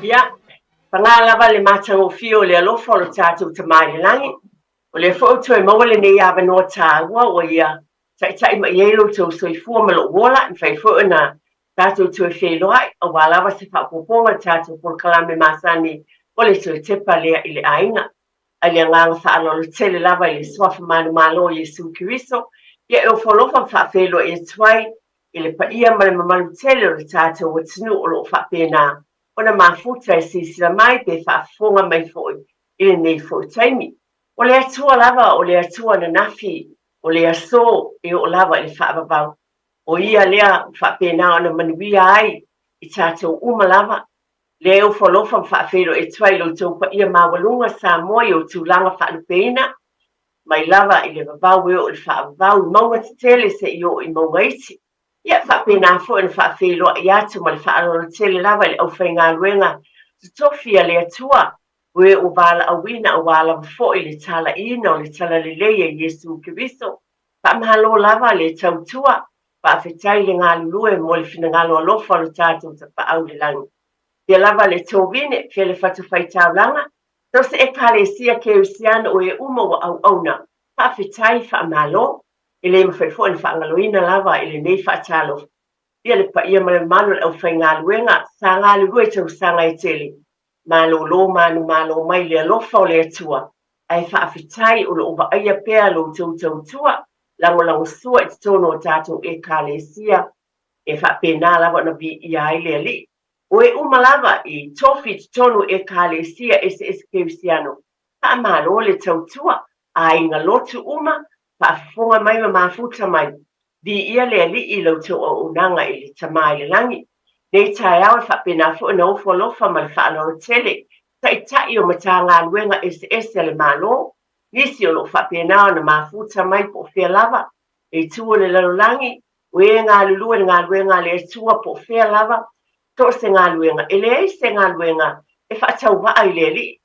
Ia, paga lava le matagofie o le alofa o lo tatou Tama i le Lagi, o lea foi ua toe maua lenei avanoa taua ua ia taitai mai ai lo outou soifua ma lou ola, e mafai foi ona tatou toe feiloai aua lava se faaopoopoga o le tatou polokalame masani o le toe tepa lea i le aiga. A i le agaga faaaloalo tele lava i le Suafa manumalo o Iesu Keriso, ia e ofo alofa ma faafeiloai atu ai i le paia ma le mamalu tele o le tatou atunuu o lo o faapena ona mafuta e silasila mai pe faafofoga mai foi i lenei foi taimi. O le Atua lava, o le Atua ananafi, o le aso e oo lava i le faavavau. O Ia lea ua faapena ona manuia ai i tatou uma lava. Lea e ofo alofa ma faafeiloai atu ai i lo outou paia maualuga Samoa i ou tulaga faalupeina, mai lava i le vavau e oo i le faavavau, i mauga tetele seia oo i mauga iti. Ia, e faapena foi ona faafeiloai atu ma le faaaloalo tele lava i le aufaigaluega totofi a le Atua, o e ua valaauina aua lava foi le talaiina o le Talalelei a Iesu Keriso. Faamalo lava le tautua, faafetai le galulue mo le finagalo alofa o lo tatou Tapaau i le Lagi. Fia lava le tovine, fia le fatafaitaulaga, so se Ekalesia Kerisiano o e uma ua auauna, faafetai, faamalo. E le mafai foi ona faagaloina lava i lenei faatalofa ia le paia ma le mamalu o le aufaigaluega sa galulue i tausaga e tele. Malolo manumalo mai le alofa o le Atua, ae faafetai o lo o vaaia pea lo outou tautua lagolagosua i totonu o tatou Ekalesia e faapena lava ona viia ai le Alii. O e uma lava i tofi i totonu o Ekalesia eseese Kerisiano, faamalo le tautua, aiga lotu uma, faafofoga mai ma mafuta mai, viia le Alii i la outou auaunaga i le Tama i le Lagi. Nei taeao e faapena foi ona ofo alofa ma le faaaloalo tele Taitai o Matagaluega eseese a le Malo, nisi o lo o faapena ona mafuta mai po o fea lava, le itu o le lalolagi, o e galulue i le galuega a le Atua po o fea lava, so o se galuega, e leai se galuega e faatauvaa i le Alii.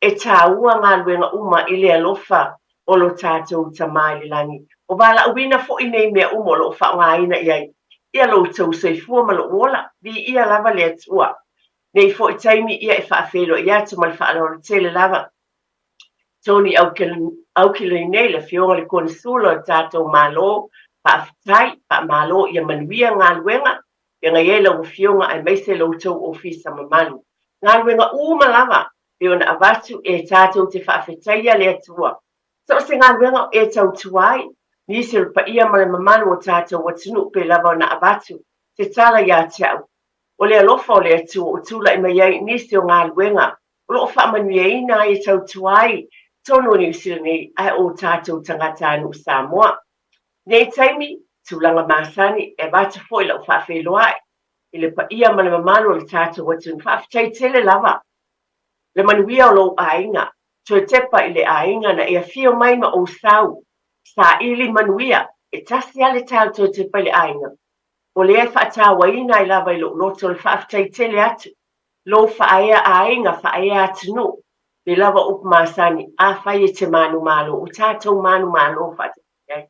E taua galuega uma i le alofa o lo tatou Tama i le Lagi. O valaauina foi nei mea uma o lo o faaaogaina i ai ia lo outou soifua ma lou ola. Viia lava le Atua. Nei foi taimi ia e faafeiloai atu ma le faaaloalo tele lava. Tony Aukilani nei, le Afioga i le Konesula o le tatou Malo, faafetai, faamalo ia manuia galuega, feagai ai lau Afioga aemaise lo outou Ofisa mamalu. Galuega uma lava pei ona avatu e tatou te faafetaia le Atua. So o se galuega e tautua ai, nisi o le paia ma le mamalu o tatou atunuu pei lava ona avatu se tala ia te au. O le alofa o le Atua ua tulai mai ai nisi o galuega o lo o faamanuiaina ai e tautua ai totonu o Niu Sila nei ae o tatou tagatanuu Samoa. Nei taimi, tulaga masani, e avatu foi lau faafeiloai i le paia ma le mamalu o le tatou atunuu. Faafetai tele lava le manuia o lou aiga. Toe tepa i le aiga na e afio mai ma ou sau, saili manuia, e tasi lava le tau toe tepa i le aiga. O lea e faatauaina ai lava i lou loto le faafetai tele atu lou faaea aiga, faaea atunuu, le lava upu masani, afai e te manumalo, ua tatou manumalo faatasi ai.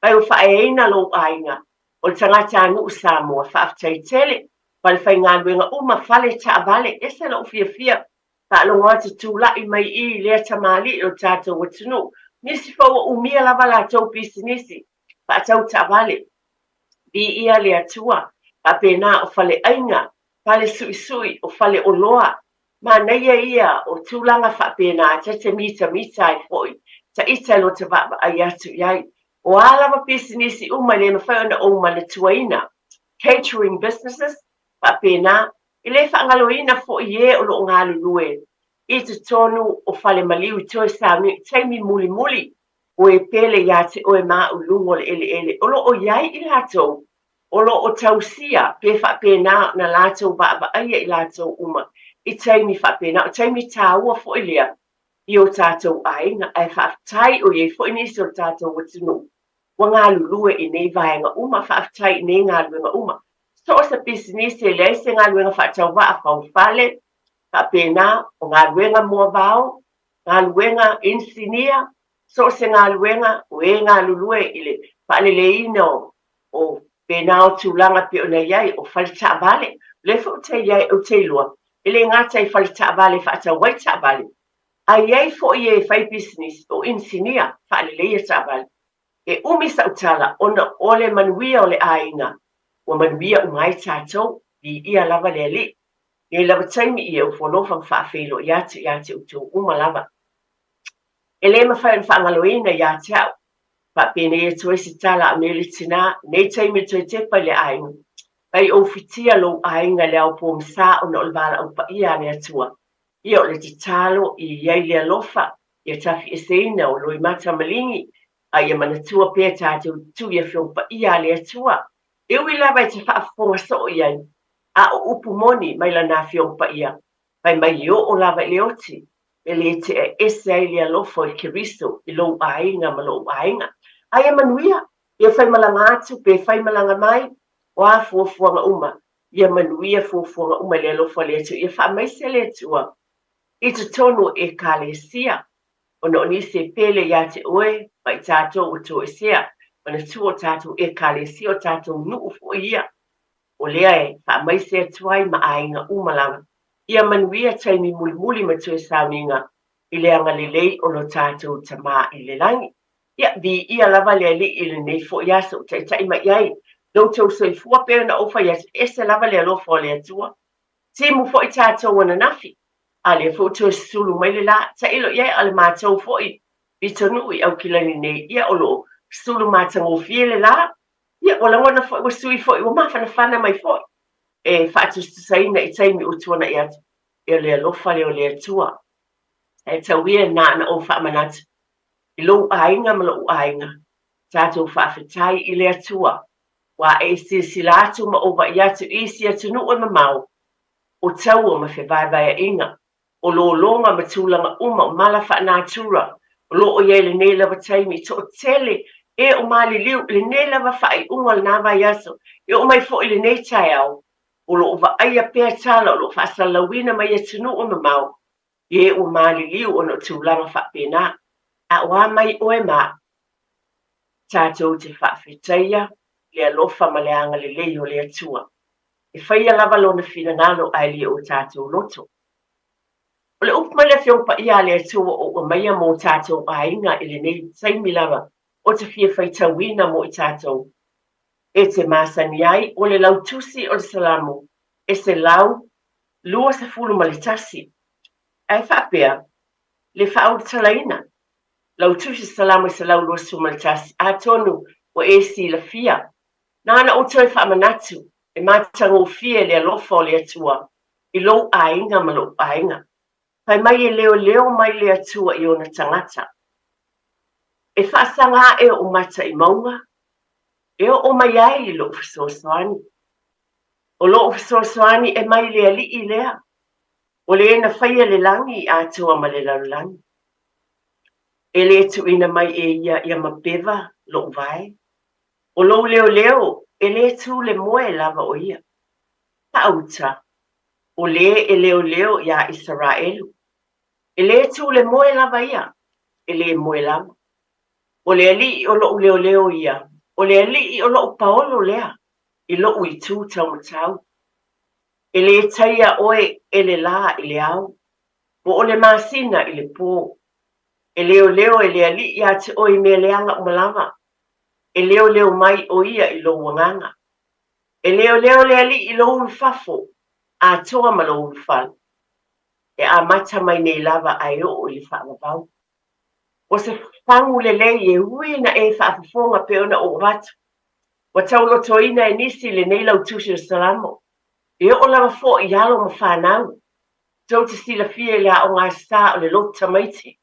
Fai ua faaeaina lou aiga, o le tagatanuu Samoa, faafetai tele, falefaigaluega uma, fale taavale, ese lou fiafia, faalogo atu tulai mai i lea tamalii o le tatou atunuu, nisi foi ua umia lava latou pisinisi, faatau taavale, viia le Atua, faapena o faleaiga, fale suisui, o fale oloa. Manaia ia o tulaga faapena ta te mitamita ai foi ta ita i lota vaavaai atu i ai. O a lava pisinisi uma e le mafai ona ou manatuaina, catering businesses, faapena, e le faagaloina foi e o lo o galulue i totonu o fale maliu i toe sauni i taimi mulimuli o e pele iā te oe ma au i luga o le eleele o lo o i ai i latou o lo o tausia pe faapena ona latou vaavaaia i latou uma i taimi faapena. O taimi tāua foi lea i o tatou aiga, ae faafetai o i ai foi nisi o le tatou atunuu ua galulue i nei vaega uma. Faafetai i nei galuega uma. So o se pisinisi e leai se galuega faatauvaa faufale, faapena o galuega moavao, galuega inisinia, so o se galuega o e galulue i le faaleleiina o o pena o tulaga pei ona i ai o fale taavale. O lea foi ou te i ai, ou te iloa, E le gata i faletaavale e faatau ai taavale, ae i ai foi e fai pisinisi, o inisinia faaleleia taavale. E umi sau tala ona o le manuia o le aiga, ua manuia uma ai tatou, viia lava le Alii. Nei lava taimi ia e ofo alofa ma faafeiloai atu ia te outou uma lava. E le mafai ona faagaloina ia te au, faapenei atu ai se tala a o nei le tinā, nei taimi e toe tepa i le aiga, pai ou fitia lou aiga i le ao pogisa ona o le valaau paia a le Atua. Ia o le tatalo ia i ai le alofa, ia tafieseina o loimata maligi, a ia manatua pea tatou te tu i afioga paia a le Atua. E ui lava e te faafofoga soo i ai, a o upu moni mai lana afioga paia, fai mai e oo lava i le oti, e le tea ese ai le alofa o le Keriso i lou aiga ma lou aiga. A ia manuia, ia faimalaga atu pe faimalaga mai, o a fuafuaga uma, ia manuia fuafuaga uma i le alofa o le Atua. Ia faamaise le Atua i totonu o Ekalesia, ona o nisi e pele ia te oe ma i tatou ua toesea, manatua o tatou Ekalesia, o tatou nuu foi ia, o lea e faamaise atu ai ma aiga uma lava. Ia manuia taimi mulimuli ma toe sauniga i le agalelei o lo tatou Tama i le lagi. Ia, viia lava le Alii i lenei foi aso ua taitai mai ai lo outou soifua pei ona ou fai atu, e ese lava le alofa o le Atua. Timu foi tatou ananafi, a lea foi ua toe susulu mai le la. Tailo i ai, a o le matou foi pitonuu i Aukilani nei, ia o lo o sulu matagofie le la. Ia, ua lagona foi, ua sui foi, ua mafanafana mai foi e faatusatusaina i taimi ua tuanai atu. Ia, o le alofa lea o le Atua. Ae tau ia na ona ou faamanatu i lou aiga ma lou aiga, tatou faafetai i le Atua, ua e silasila atu ma ou vaai atu i isi atunuu e mamao, o taua ma fevaevaeaiga, o lologa ma tulaga uma o mala faanatura o lo o i ai i lenei lava taimi, toatele e o maliliu i lenei lava faaiuga o lena vaiaso, e oo mai foi i lenei taeao, o lo o vaaia pea tala o lo o faasalalauina mai atunuu e mamao, i e ua maliliu ona o tulaga faapena. A o a mai oe ma au, tatou te faafetaia le alofa ma le agalelei o le Atua. E faia lava lona finagalo ae le o tatou loto. O le upu mai le Afioga Paia a le Atua ua ou aumaia mo tatou aiga i lenei taimi lava ou te fia faitauina mo i tatou e te masani ai, o le lautusi o le Salamo e 121. Ae faapea le faaulutalaina, lautusi Salamo e 121, atonu ua e silafia, na ona ou toe faamanatu e matagofie le alofa o le Atua i lou aiga ma lou aiga. Fai mai e leoleo mai le Atua i ona tagata. E faasaga ae ou mata i mauga, e oo mai ai lou fesoasoani. O lou fesoasoani e mai le Alii lea, o le na faia le lagi atoa ma le lalolagi. E le tuuina mai e ia ia mapeva lou vae. O lou leoleo e le tu le moe lava o ia. Faauta, o le e leoleo iā Isaraelu. E le tu le moe lava ia, e le moe lava. O le Alii o loʻu leoleo ia, o le Alii o loʻu paolo lea i loʻu itu taumatau. E le taia oe e le lā i le ao, po o le masina i le pō. E leoleo e le Alii iā te oe i mea leaga uma lava. E leoleo mai ʻo ia i lou agaga. E leoleo le Alii i lou ulufafo, atoa ma lou ulufale. E amata mai nei lava a e oo i le faavavau. O se fagu lelei e ui ina e faafofoga pei ona ou avatu. Ua taulotoina e nisi lenei lautusi o Salamo. E oo lava foi i alo ma fanau. Tou te silafia i le aoga sa o le lotu tamaiti.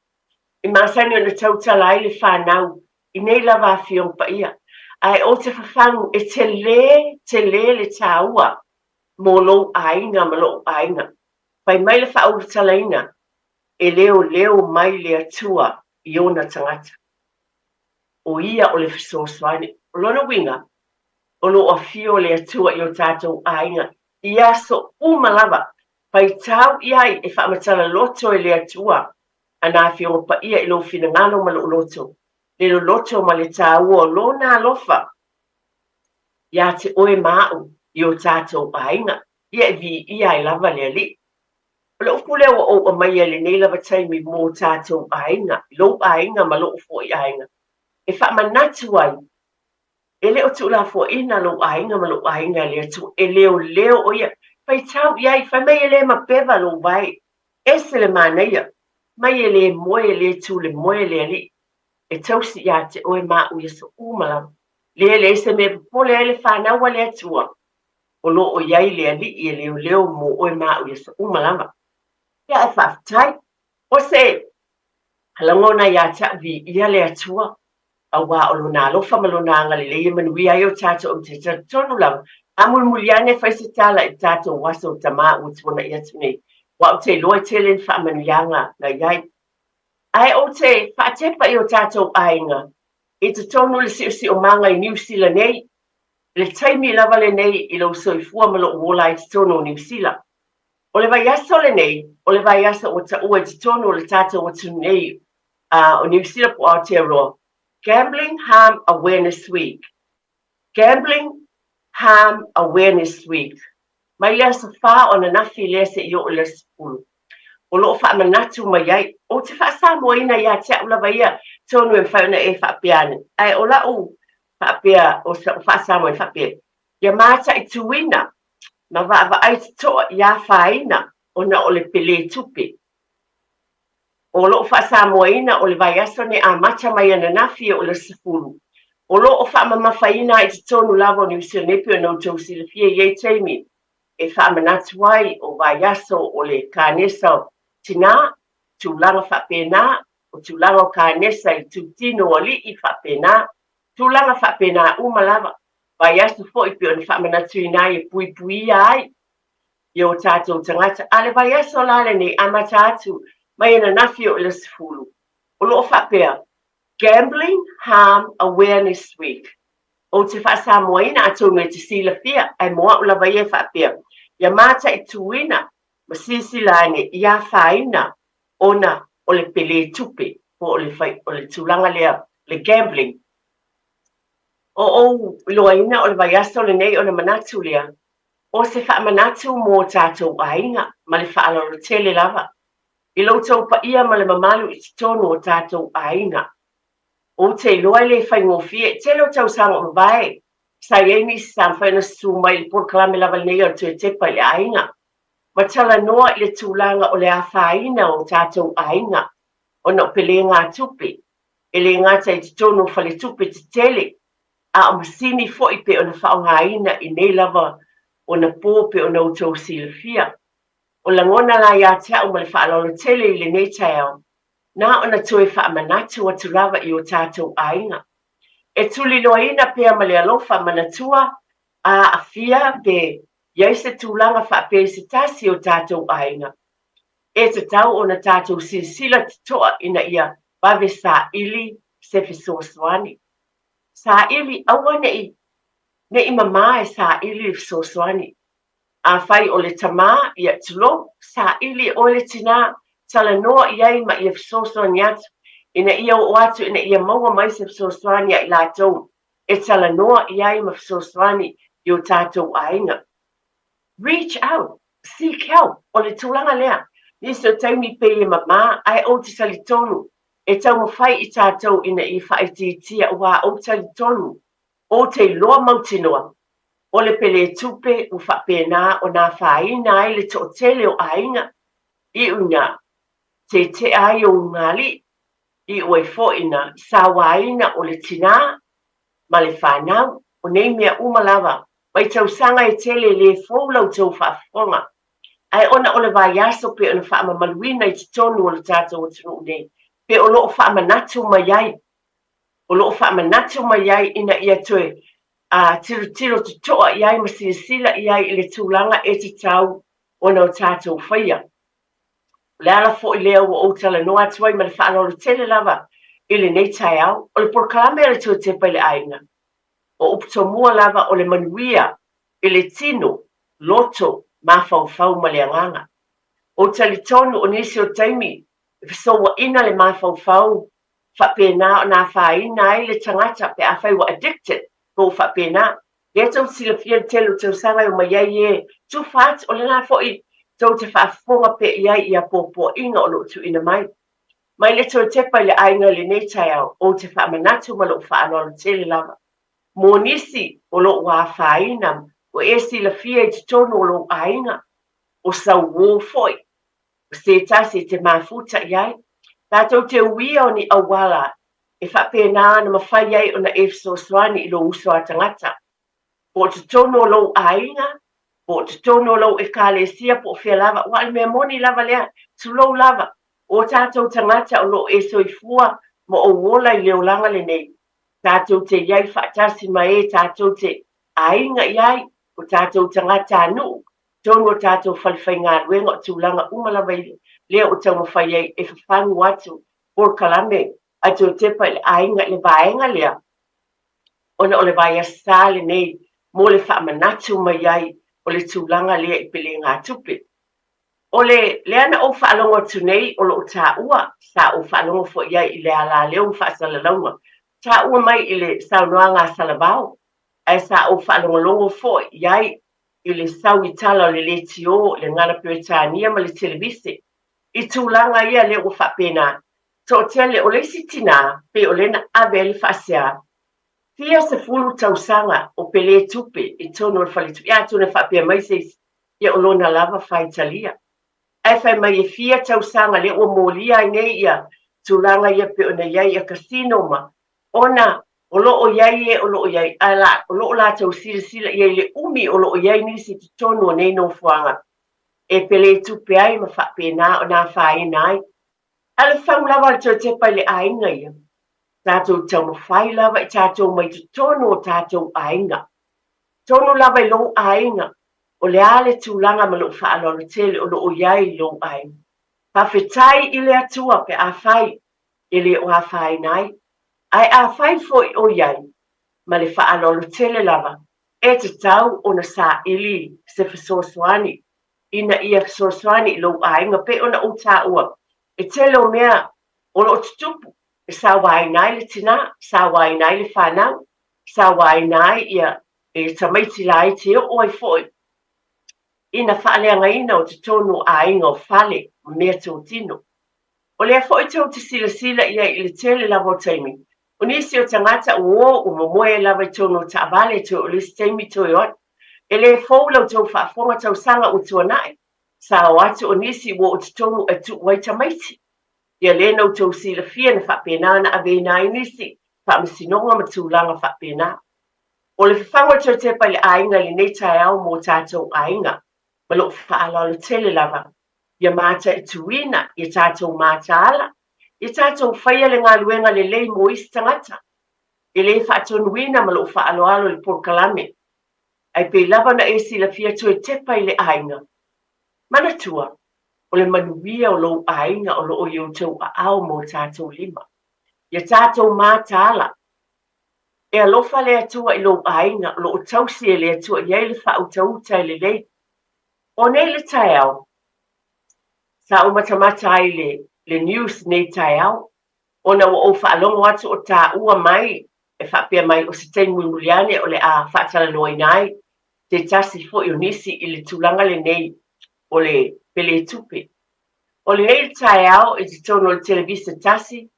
E masani ona tautala ai le fanau i nei lava afioga paia. Ae o te fafagu e telē, telē le tāua mo lou aiga ma loʻu aiga. Fai mai le faaulutalaina, e leoleo mai le Atua i ona tagata. O ia o le fesoasoani. O lona uiga, o lo o afio le Atua i o tatou aiga i aso uma lava. Faitau i ai e faamatala loto e le Atua ana afioga paia i lou finagalo ma lou loto, le loloto ma le tāua o lona alofa iā te oe ma aʻu i o tatou aiga, ia e viia ai lava le Alii. O le upu lea ua ou aumaia i lenei lava taimi mō tātou aiga, lou aiga ma lo'u foi aiga, e faamanatu ai, e le o tuulafoaina lou aiga ma lo'u aiga e le Atua, e leoleo ʻo ia. Faitau i ai, fai mai e le mapeva lou vae, ese le manaia, mai e le moe, e le tu le moe le Alii, e tausi iā te oe ma a'u i aso uma lava. Lea e leai se mea e popole ai le fanau a le Atua, o lo o i ai le Alii e leoleo mō oe ma a'u i aso uma lava. Ia ae faafetai. O se lagona iā te a'u viia le Atua, auā o Lona alofa ma Lona agalelei e manuia ai o tātou ou te talitonu lava, a mulimuli ane fai se tala i le tātou aso o Tamā ua tuana'i atu nei, aua ou te iloa e tele ni faamanuiaga na i ai. Ae ou te faatepa i o tātou aiga i totonu o le siosiomaga i Niu Sila nei, i le taimi lava lenei i lou soifua ma lou ola ai i totonu o Niu Sila. O le vaiaso lenei, o le vaiaso ua taua i totonu o le tātou atunuu nei o Niu Sila po o Aotearoa, Gambling Harm Awareness Week. Gambling Harm Awareness Week. Mai le aso 4 o ananafi lea seia oo i le aso 10. O lo o faamanatu mai ai, ou te faa-Samoaina ia te au lava ia, tonu e mafai ona e faapea ane. Ae o lau faapea, o sa'u faa-Samoaina faapea, ia mataituina ma vaavaai totoa i afaina ona o le pelē tupe. O lo o faa-Samoaina o le vaiaso nei amata mai ananafi e oo i le aso 10. O lo o faamamafaina ai i totonu lava o Niu Sila nei pei ona outou silafia i nei taimi e faamanatu ai o vaiaso o le kanesa o tinā, tulaga faapena, o tulaga o kanesa i tūtino o alii faapena, tulaga faapena uma lava. Vaiaso foi pei ona faamanatuina ai e puipuia ai i o tātou tagata. A le vaiaso la lenei amata atu mai ananafi e oo i le aso 10, o lo o faapea, Gambling Harm Awareness Week. Ou te faa-Samoaina atonu e te silafia, ae mo a'u lava ia e faapea, ia mataituina ma silasila ane i afaina ona o le pelē tupe po o le fai, o le tulaga lea, le gambling. O ou iloaina o le vaiaso lenei ona manatu lea, o se faamanatu mō tātou aiga ma le faaaloalo tele lava i lo outou paia ma le mamalu i totonu o tātou aiga. Ou te iloa e le faigofie, tele o tausaga o mavae sa i ai nisi sa mafai ona susu mai i le polokalame lava lenei o le toe tepa i le aiga ma talanoa i le tulaga o le afaina o tātou aiga ona o pelegatupe, e le gata i totonu o faletupe tetele, a o masini foi pei ona faaaogaina i nei lava ona po pei ona outou silafia. O lagona la ia te au ma le faaaloalo tele i lenei taeao, na ona toe faamanatu atu lava i o tātou aiga. E tuliloaina pea ma le alofa manatua a aafia pe i ai se tulaga faapea i se tasi o tātou aiga. E tatau ona tātou silasila totoa ina ia vave saili se fesoasoani. Saili, aua ne i, ne i mamā e saili le fesoasoani. Afai o le tamā, ia, tulou, saili e ʻoe le tinā, talanoa i ai ma ia fesoasoani atu, ina ia oo atu ina ia maua mai se fesoasoani a i latou e talanoa i ai ma fesoasoani i o tātou aiga. Reach out, seek help, o le tulaga lea. Nisi o taimi pei e mamā, ae ou te talitonu, e taumafai i tātou ina ia faaitiitia aua ou talitonu, ou te iloa mautinoa, o le pele tupe ua faapena ona afaina ai le toatele o aiga, iu ina tetea ai o ugali'i, iu ai foi ina sauaina o le tinā ma le fanau, o nei mea uma lava, mai tausaga e tele e le fou la outou faafofoga, ae ona o le vaiaso pei ona faamamaluina i totonu o le tatou atunuu nei, pe o lo o faamanatu mai ai, o lo o faamanatu mai ai ina ia toe a tilotilo totoa i ai ma silasila i ai i le tulaga e tatau ona o tatou faia. O le ala foi lea ua ou talanoa atu ai ma le faaaloalo tele lava i lenei taeao, o le polokalame a le Tuatepa i le Aiga, o upu tomua lava o le manuia i le tino, loto, mafaufau ma le agaga. Ou talitonu o nisi o taimi e fesouaina le mafaufau faapena ona afaina ai le tagata pe afai ua addicted po ua faapena. Lea tou te silafia le tele o tausaga e omai ai e tufa atu, o lena foi Tou te faafofoga pea i ai i apoapoaiga o lo o tuuina mai. Mai le toe tepa i le aiga i lenei taeao, ou te faamanatu ma lou faaaloalo tele lava. Mo nisi o lo o afaina, ua e silafia i totonu o lou aiga, o sau uō foi, o se tasi e te mafuta i ai. Tatou te uia o ni auala e faapena ona mafai ai ona e fesoasoani i lou uso a tagata, po o totonu o lou aiga, po o totonu o lou ekalesia, po o fea lava, aua o le mea moni lava lea, tulou lava, o tatou tagata o lo o e soifua ma ou ola i le olaga lenei, tatou te i ai faatasi ma e tatou te aiga i ai, o tatou tagatanuu, totonu o tatou falefaigaluega, o tulaga uma lava lea o taumafai ai e fafagu atu polokalame a toe tepa i le aiga i le vaega lea, ona o le Vaiaso Sa lenei mo le faamanatu mai ai o le tulaga lea i pelegatupe. O le lea na ou faalogo atu nei o lo o taua, sa ou faalogo foi i ai i le alaleo ma faasalalauga, taua mai i le saunoaga a Salavao, ae sa ou faalogologo foi i ai i le sau i tala o le leitio, le gala Peretania ma le televise, i tulaga ia lea ua faapena. Toatele, o le isi tinā, pei o lea na ave ai le faasea, fia 10 tausaga o pele tupe i totonu o le faletupe, ia atonu e faapea mai se isi, ia o lona lava faitalia. Ae fai mai e fia tausaga lea ua molia ai nei ia tulaga ia pei ona i ai ia casino ma ona o lo o i ai e o lo o i ai, ae la, o lo o latou silasila i ai i le umi o lo o i ai nisi i totonu o nei nofoaga e pele tupe ai ma faapena ona afaina ai. A le fagu lava o le toe tepa i le aiga ia, tatou taumafai lava i tatou mai totonu o tatou aiga. Tonu lava i lou aiga, o le a le tulaga ma lou faaaloalo tele o lo o i ai i lou aiga. Faafetai i le Atua pe afai e le o afaina ai, ae afai foi o i ai, ma le faaaloalo tele lava, e tatau ona saili se fesoasoani ina ia fesoasoani i lou aiga pei ona ou taua, e tele o mea o lo o tutupu e sauaina ai le tinā, sauaina ai le fanau, sauaina ai ia e tamaiti laiti e oo ai foi ina faaleagaina o totonu o aiga o fale ma meatotino. O lea foi tou te silasila i ai i le tele lava o taimi, o nisi o tagata ua o ua momoe ai lava i totonu o taavale toe o le isi taimi toe o atu. E le fou la outou faafofoga tausaga ua tuanai, sa o atu o nisi ua o totonu e tuu ai tamaiti. Ia lea na outou silafia na faapena ona aveina ai nisi faamasinoga ma tulaga faapena. O le fafagu o le toe tepa i le aiga i lenei taeao mo tatou aiga, ma lou faaaloalo tele lava, ia mataituina ia tatou mataala, ia tatou faia le galuega lelei mo isi tagata. E le faatonuina ma lou faaaloalo i le polokalame, ae pei lava ona e silafia toe tepa i le aiga. Manatua, o le manuia o lou aiga o lo o i outou aao ma o tatou lima. Ia tatou mataala. E alofa le Atua i lou aiga o lo o tausi e le Atua i ai le faautauta e lelei. O nei le taeao, sa ou matamata ai le, le news nei taeao, ona ua ou faalogo atu o taua mai e faapea mai o se taimi mulimuli ane o le a faatalanoaina ai se tasi foi o nisi i le tulaga lenei o le pele tupe. O lenei taeao i totonu o le televisa tasi,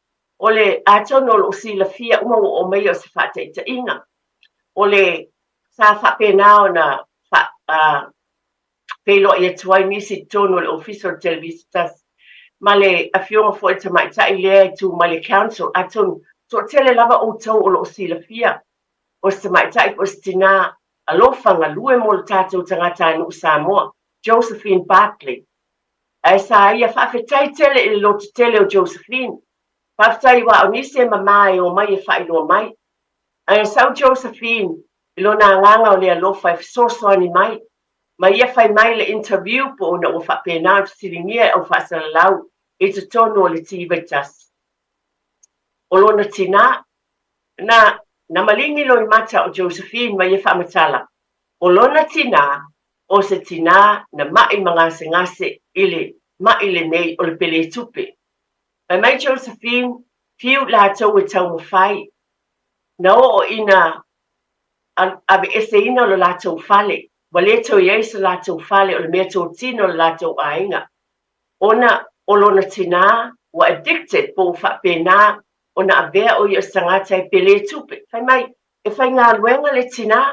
O le, atonu o lo o silafia uma ua oo mai o se faataitaiga, o le, sa faapena ona fa, a, feiloai atu ai nisi i totonu o le Ofisa o le Televisa Tasi, ma le afioga foi i le tamaitai lea e tu mai le Council, atonu toatele lava outou o lo o silafia, o se tamaitai po o se tinā alofa galue mo le tatou tagatanuu Samoa, Josephine Bartley. Ae sa ia faafetai tele i le lototele o Josephine. Faafetai aua o nisi e mamā e omai e faailoa mai. Ae sau Josephine i lona agaga o le alofa e fesoasoani mai, ma ia fai mai le interview po ona ua faapena ona fesiligia e au faasalalau i totonu o le TV1. O lona tinā, na, na maligi loimata o Josephine ma ia faamatala, o lona tinā o se tinā na maʻi ma gasegase i le maʻi lenei o le peletupe. Fai mai Josephine, fiu latou e taumafai, na oo ina aveeseina lo latou fale. Ua le toe i ai so latou fale o le meatotino o le latou aiga, ona o lona tinā ua addicted po ua faapena ona avea o ia o se tagata e pele tupe. Fai mai, e faigaluega le tinā,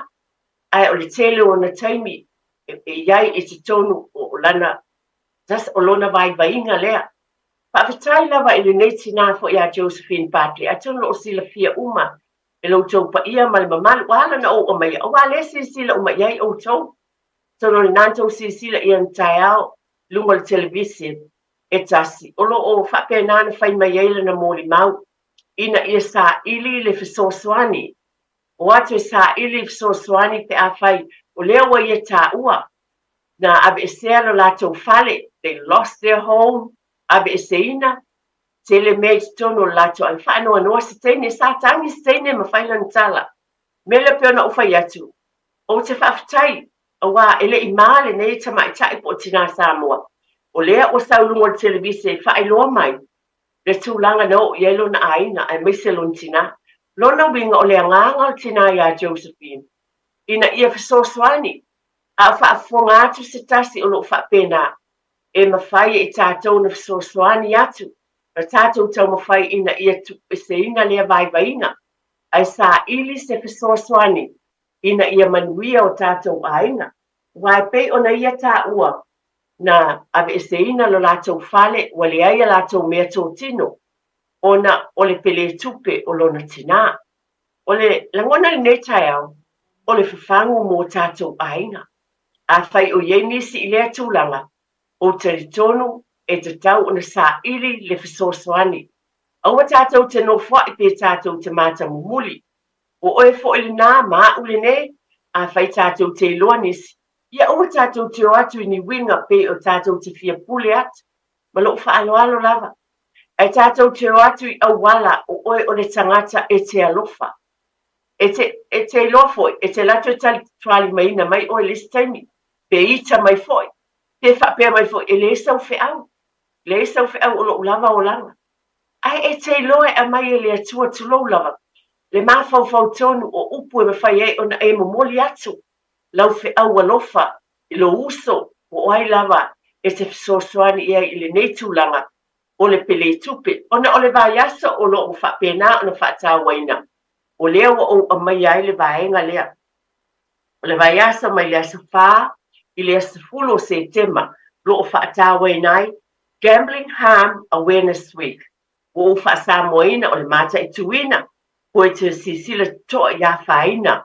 ae o le tele o ona taimi e i ai i totonu o lana, o lona vaivaiga lea. Faafetai lava i lenei tinā foi ia Josephine Bartley, atonu o lo o silafia uma e lo outou paia ma le mamalu. Ua ala ona ou aumaia, aua o lea e silasila uma i ai outou. Atonu o lena na tou silasila i ana taeao i luga o le televise e tasi, o lo o faapena ona fai mai ai lana molimau ina ia saili le fesoasoani. O atu e saili le fesoasoani pe afai o lea ua ia taua na aveesea lo latou fale, they lost their home, aveeseina, tele mea i totonu o le latou aiga, faanoanoa se teine, sa tagi se teine ma fai lana tala. Mea lea pei ona ou fai atu, ou te faafetai aua e le i ma lenei tamaitai po o tinā Samoa, o lea ua sau i luga o le televise e faailoa mai le tulaga na oo i ai lona aiga aemaise lona tinā. Lona uiga o le agaga o le tinā iā Josephine ina ia fesoasoani, a o faafofoga atu se tasi o lo o faapena, e mafai e i tatou ona fesoasoani atu ma tatou taumafai ina ia tuueseina lea vaivaiga, ae saili se fesoasoani ina ia manuia o tatou aiga. Aua e pei ona ia taua na aveeseina lo latou fale ua leai a latou meatotino ona o le pele tupe o lona tinā. O le lagona i lenei taeao, o le fafagu mo tatou aiga. Afai o i ai nisi i lea tulaga, ou te talitonu e tatau ona saili le fesoasoani. Aua tatou te nofoai pe tatou te matamumuli. O oe foi lena ma a'u lenei, afai tatou te iloa nisi, ia aua tatou te o atu i ni uiga pei o tatou te fia pule atu, ma lou faaaloalo lava. Ae tatou te o atu i auala o oe o le tagata e te alofa. E te, e te iloa foi, e te alu atu e talitualimaina mai oe i le isi taimi, pe ita mai foi, pe faapea mai foi, e leai sau feau, leai sau feau o lou lava olaga. Ae e te iloa e aumai e le Atua, tulou lava, le mafaufau tonu o upu e mafai ai ona e momoli atu lau feau alofa i lou uso po o ai lava e te fesoasoani i ai i lenei tulaga o le pele tupe, ona o le vaiaso o lo o faapena ona faatauaina, o lea ua ou aumaia ai le vaega lea. O le vaiaso mai le aso 4 i le aso 10 o Setema o lo o faatauaina ai Gambling Harm Awareness Week. Ua ou faasamoaina o le mataituina koe te silasila totoa i afaina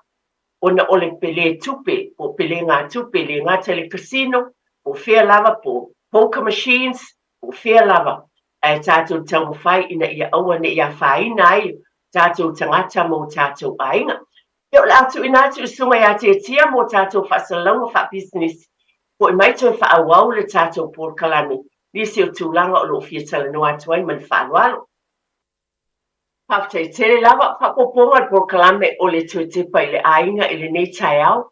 ona o le pele tupe po o pelega tupe, e le gata i le casino, po o fea lava, po o poker machines, po o fea lava, ae tatou taumafai ina ia aua ne i afaina ai tatou tagata ma o tatou aiga. Ia, o le a tuuina atu i le Susuga ia Tiatia mo tatou faasalalauga faapisinisi. Foi mai toe faaauau le tatou polokalame, nisi o tulaga o lo o fia talanoa atu ai ma le faaaloalo. Faafetai tele lava faaopoopoga o le polokalame o le toe tepa i le aiga i lenei taeao,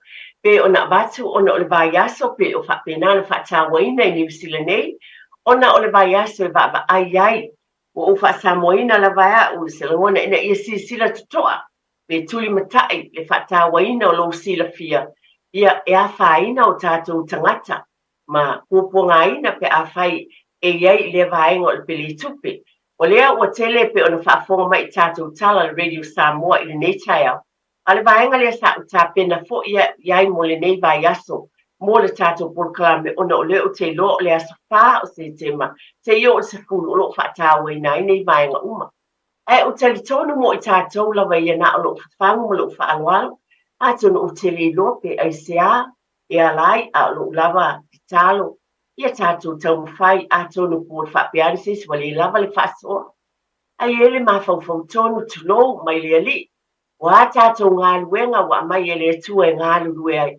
pe ona avatu ona o le vaiaso pe o faapena ona faatauaina i Niu Sila nei, ona o le vaiaso e vaavaai ai. Ua ou faasamoaina lava e a'u i se lagona ina ia silasila toto'a pe tulimatai le faatauaina o lou silafia, ia e afaina o tatou tagata ma puapuagaina pe afai e i ai i lea vaega o le pele tupe. O lea ua tele e pei ona faafofoga mai i tatou tala a le Radio Samoa i lenei taeao, a o le vaega lea sa ou tapena foi i ai mo lenei vaiaso mo le tatou polokalame ona o lea ou te iloa o le aso 4 o Setema seia oo i le 10 o lo o faatauaina ai nei vaega uma. Ae ou talitonu mo i tatou lava ia na o lou fafagu ma lou faaaloalo, atonu ou te le iloa pe aisea e ala ai, a o lou lava tatalo, ia tatou taumafai, atonu po ua faapea ane se isi ua le lava le faasoa. Ae i ai le mafaufau tonu, tulou, mai le Alii, ua a tatou galuega ua aumai e le Atua e galulue ai.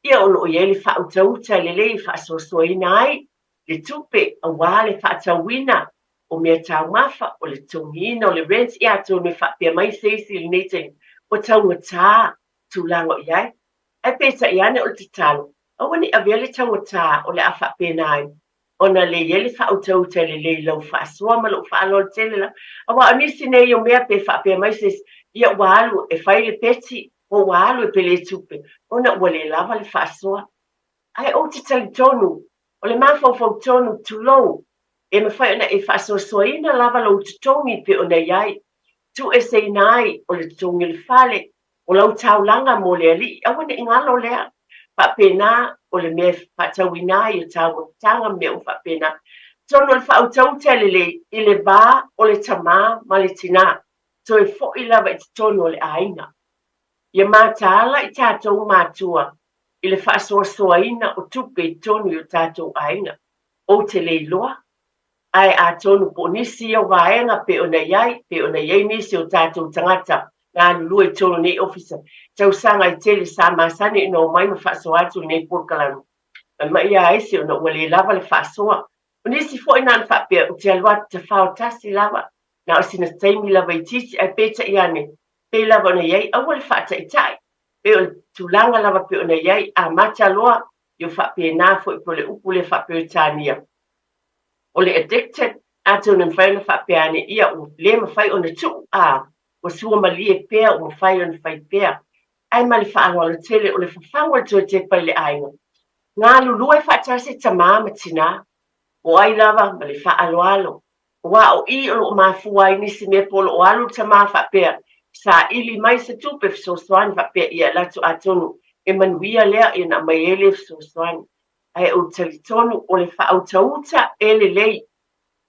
Ia o lo o i ai le faautauta lelei e faasoasoaina ai le tupe aua le faatauina o mea taumafa, o le totogiina o le rent, ia atonu e faapea mai se isi i lenei taimi, ua taugata tulaga o i ai. Ae peitai ane o le tatalo, aua ne i avea le taugata o le a faapena ai ona le i ai le faautauta lelei i lau faasoa ma lou faaaloalo tele lava. Aua o nisi nei o mea pe faapea mai se isi, ia ua alu e fai le peti, Po ua alu e pele tupe ona ua le lava le faasoa. Ae ou te talitonu, o le mafaufau tonu, tulou, e mafai ona e faasoasoaina lava lou totogi pei ona i ai, tuueseina ai o le totogi o le fale, o lau taulaga mo le Alii, aua ne i galo lea. Faapena o le mea e faatauina ai o taumafataga ma mea uma faapena. Atonu o le faautauta e lelei i le va o le tama ma le tinā, toe foi lava i totonu o le aiga. Ia mataala i tatou matua i le faasoasoaina o tupe i totonu i o tatou aiga. Ou te le iloa, ae atonu po o nisi ia o vaega pei ona i ai, pei ona i ai nisi o tatou tagata galulue i totonu o nei ofisa tausaga e tele sa masani ona omai ma faasoa atu lenei polokalame. Fai mai ia aisi ona ua le lava le faasoa. O nisi foi na ona faapea ou te alu atu tafao tasi lava, na o sina taimi lava itiiti, ae peitai ane, pei lava ona i ai, aua le faataitai, pei o le tulaga lava pei ona i ai, amata loa, ia faapena foi po o le upu lea faa-Peretania, o le addicted, atonu e mafai ona faapea ane, ia ua le mafai ona tuu, a, ua suamalie pea, ua mafai ona fai pea. Ae ma le faaaloalo tele, o le fafagu o le toe tepa i le aiga, galulue faatasi tama ma tinā, o ai lava ma le faaaloalo, Aua o i o lo o mafua ai nisi mea po o lo o alu le tama faapea, saili mai se tupe fesoasoani faapea ia alu atu atonu e manuia lea ia ona aumai ai lea fesoasoani. Ae ou te talitonu o le faautauta e lelei.